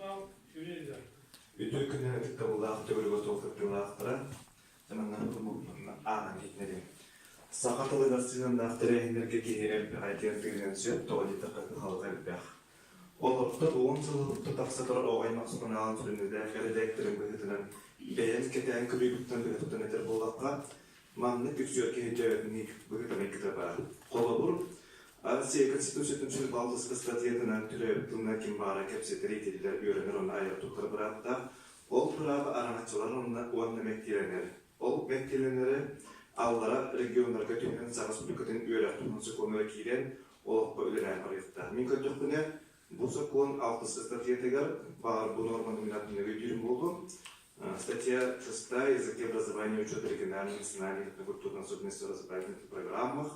Үтүө күнү ытыктабыллаах төгүрүк остуол кыттыылаахтара, ааҕан иһитинэбин. Саха тылыгар сыһыаннаах тэрээһиннэргэ киһи элбэҕи этиэн тыыныан сөп, тоҕо диэтэххэ кыһалҕа элбэх. Олортон 10 сыл тахса турар оҕо аймах сурунаалын сүрүннүүлээх эрэдээктэрин быһыытынан бэйэм кэтээн көрүүбүттэн быһыытынан этэр буоллахха, маннык үксүөр киһи дьээбэтинии быһыытынан баар. Холобур, Россия Конституциятын сүрүн балтыс ыстатыйатынан төрөөбүт тылынан ким баара кэпсэтэр, иитиллэр, үөрэнэр уонна айар туттар бырааптаах. Ол бырааба араҥаччылар уонна мэктиэлэнэр. Ол мэктиэлэнэрэ аллара регионнарга түһэн Саха Республикатын үөрэх туһунан сокуонугар киирэн олоххо үлэлээн барыахтаах. Мин көрдөхпүнэ, бу сокуон алтыс ыстатыйатыгар, баҕар бу нуорманы мин атын өйдүүрүм буолуо, Статья 6 «Языки образования учета региональных, национальных, этнокультурных особенностей образовательных программах»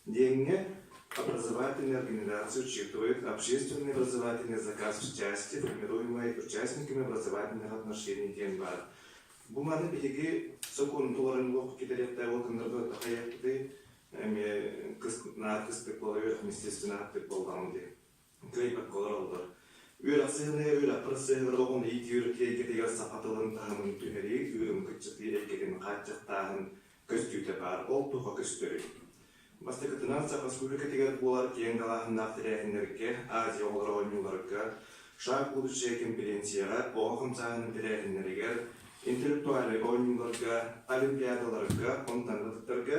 диэҥҥэ образовательная организация учитывает общественный образовательный заказ в части, формируемой участниками образовательных отношений диэн баар. Бу маны биһиги сокуон толорун лох китэриэхтэй ол кыннарга тахайыахпытый эмиэ наар кыстык буола үөрэх естественно аттык буоллаҕым дии. Кыайбакка олороллор. Үөрэх сыһыаныгар үөрэх процеһыгар оҕону иитии эйгэтигэр саха тылын таһымын түһэрии, ыырын кыччатыы эйгэтин хааччахтааһын көстүүтэ баар. Ол туха көстөрүй? Бастакытынан, Саха Республикатыгар буолар киэҥ далааһыннаах тэрээһиннэргэ, Азия оҕолоро оонньууларга, Шаг будущее конференцияҕа, оҕо хамсааһынын тэрээһиннэригэр, интеллектуальнай оонньууларга, олимпиадаларга, онтон ытыктарга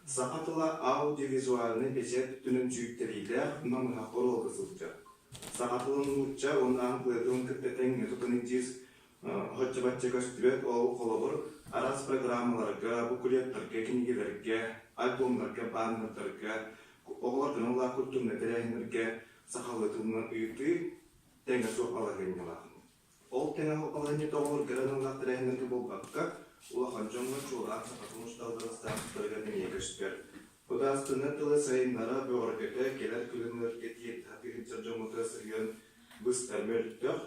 Саха тыла аудиовизуальнай бэчээт өттүнэн сүүйтэлиилээх намыһах оруолга сылдьар. Саха тылын нуучча уонна аангылыйа тылын кытта тэҥҥэ тутан илдьиир соччо-бачча көстүбэт, ол холобур, араас программаларга, буклеттарга, кинигэлэргэ, альбомнарга, баннердарга, оҕолор аналлаах культурнай тэрээһиннэргэ сахалыы тылынан ыытыы тэҥэ суох балаһыанньалаах. Ол тэҥэ балаһыанньата оҕолорго эрэ аналлаах тэрээһиннэргэ буолбакка, улахан дьоҥҥо чуолаан сахатын учууталларын статустарыгар эмиэ көстөр. Судаарыстыбаннай тылы сайыннара, бөҕөргөтө, кэлэр көлүөнэлэргэ тиэрдэ сатыы сылдьар дьоммутугар сыһыан быстар мөлтөх.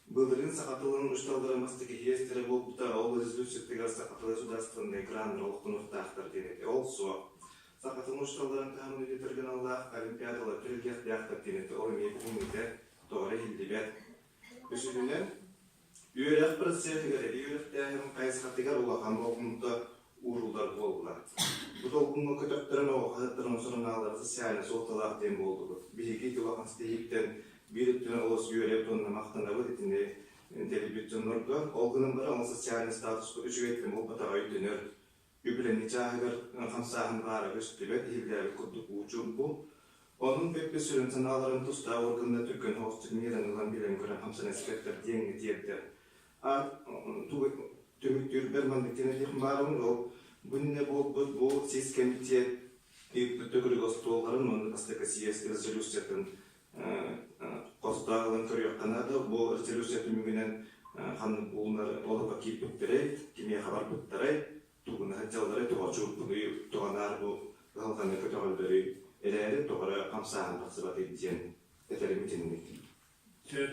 Былырыын саха тылын учууталлара бастакы съезтэрэ буолбута, ол резолюциятыгар саха тыла судаарыстыбаннай граннар олохтонуохтаахтар диэн этэ. Ол суох. Саха тылын учууталларын таһымын үрдэтэргэ аналлаах олимпиадалар тэриллиэхтээхтэр диэн этэ. Ол эмиэ бүгүҥҥүтэ тоҕо эрэ иһиллибэт. Үсүһүнэн, үөрэх процеһыгар эбии үөрэхтээһин хайысхатыгар улахан болҕомто ууруллар буолла. Бу долгуҥҥа көтөхтөрөн оҕо хаһыаттарын сурунааллара социальнай суолталаах диэн буоллубут. Биһиги ити улахан ситиһииттэн биир өттүнэн олус үөрэбит уонна махтанабыт итини тэрийбит дьоннорго. Ол гынан баран ол социальнай статуспут үчүгэйтэн буолбатаҕа өйдөнөр. Үбүлэнии чааһыгар хамсааһын баара көстүбэт, иһиллээбит курдук уу чуумпу. Онон бүппүт сүрүн санааларын тустаах органнар түргэн соҕустук миэрэни ылан билэн-көрөн хамсана испэттэр диэҥҥэ тиэрдэр. Түмүктүүрбэр маннык диэн этиэхпин баарабын, ол бу иннинэ буолбут бу сис кэмитиэт ыыппыт төгүрүк остуолларын уонна бастакы съезд резолюциятын хостоох ылан көрүөххэ наада. Бу резолюция түмүгүнэн ханнык булунар олоххо киирбиттэрэй, кимиэхэ барбыттарай, тугуна сылдьалларай, тоҕо чуумпунуй, тоҕо наар бу кыһалҕаны көтөҕөллөрүй эрээри, тоҕо эрэ хамсааһын тахсыбатый диэн этэрим итинник. Сөп,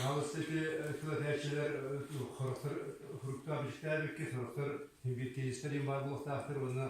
Аҕыс ити тыл этээччилэр сорохтор хуруктаах бичиктээбикки, сорохтор биир тиистэрин баар буолуохтаахтар уонна